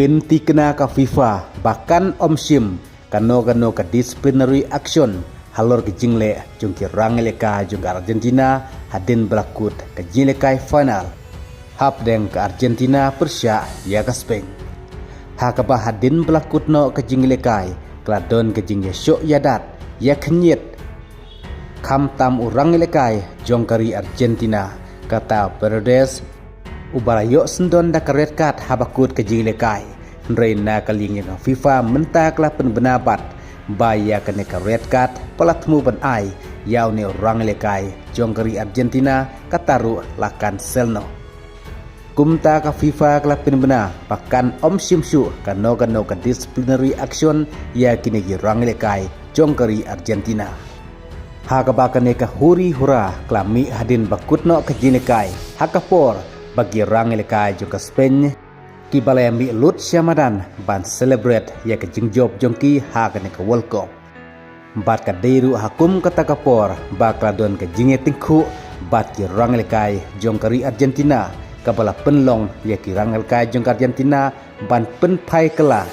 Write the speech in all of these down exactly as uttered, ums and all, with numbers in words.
Pyntikna ka FIFA ba kan ym shim kano kano ka disciplinary action halor ka jingleh jong ki rangïalehkai jong ka Argentina hadien ba la kut ka jingïalehkai final hapdeng ka Argentina pyrshah ïa ka Spain. Ha kaba hadien ba la kut noh ka jingïalehkai ka la don ka jingïashoh ïadat ïakhynñiat, khamtam u rangïalehkai jong ka ri Argentina, kata Paredes, uba la ïoh syndon da ka red card haba kut ka jingïalehkai. Hynrei na ka liang ïa ka FIFA mynta ka la pynbna bad ba ïa kane ka red card ba la thmu ban ai ïa une u rangïalehkai jong ka ri Argentina, kata ruh la cancel noh. Kumta ka FIFA ka la pynbna ba kan ym shim shuh kano kano ka disciplinary action ïa kine ki rangïalehkai jong ka ri Argentina. Ha kaba kane ka huri hura ka la mih hadien ba kut noh ka jingïalehkai, ha ka por ba ki rangïalehkai jong ka Spain kiba la ïamih lut sha madan ban celebrate ïa ka jingjop jong ki ha kane ka World Cup. Bad ka dei ruh ha kum kata ka por ba ka la don ka jingïatyngkhuh bad ki rangïalehkai jong ka ri Argentina, kaba la pynlong ïa ki rangïalehkai jong ka Argentina ban pynphai kylla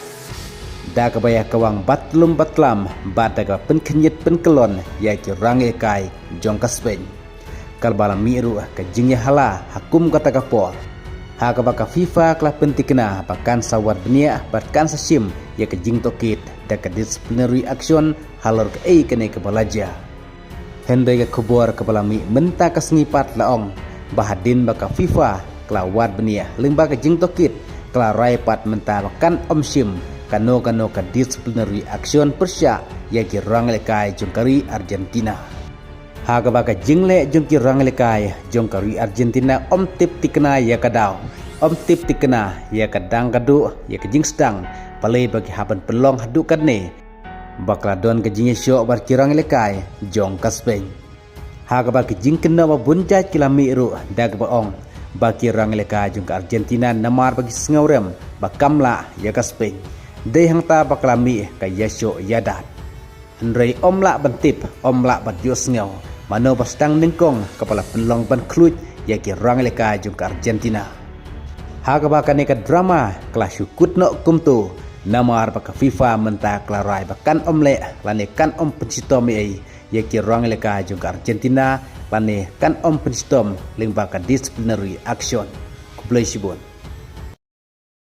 da kaba ïa kawang bad lum bad lam bad da kaba pynkhynñiat pynkyllon ïa ki rangïalehkai jong ka Spain. Kaba la mih ruh ka jingïahala ha kum kata ka por, ha kaba ka FIFA ka la pyntikna ba kan sa wad bniah bad kan sa shim ïa ka jingtohkit da ka disciplinary action halor kaei kane kaba la jia. Hynrei ka khubor kaba la mih mynta ka sngi pat la ong ba hadien ba ka FIFA ka la wad bniah lyngba ka jingtohkit, ka la rai pat mynta ba kan ym shim kano kano ka disciplinary action pyrshah ïa ki rangïalehkai jong ka ri Argentina. Ha kaba ka jingleh jong ki rangïalehkai jong ka ri Argentina ym tip thikna ïa ka daw, ym tip thikna ïa ka dang ka duh, ïa ka jingsdang, balei ba ki hap ban pynlong haduh katne ba ka la don ka jingïashoh bad ki rangïalehkai jong ka Spain. Ha kaba ki jingkynnoh ba bun jait ki la mih ruh da kaba ong ba ki rangïalehkai jong ka Argentina namar ba ki sngewrem ba kam lah ïa ka Spain, dei hangta ba ka la mih ka ïashoh ïadat. Hynrei ym lah ban tip, ym lah ban ïohsngew mano ba sdang nyngkong kaba la pynlong ban khluit ïa ki rangïalehkai jong ka Argentina. Ha kaba kane ka drama ka la shu kut noh kumto, namar ba ka FIFA mynta ka la rai ba kan ym leh lane kan ym pynshitom ei ei ïa ki rangïalehkai jong ka Argentina lane kan ym pynshitom lyngba ka disciplinary action. Khublei shibun.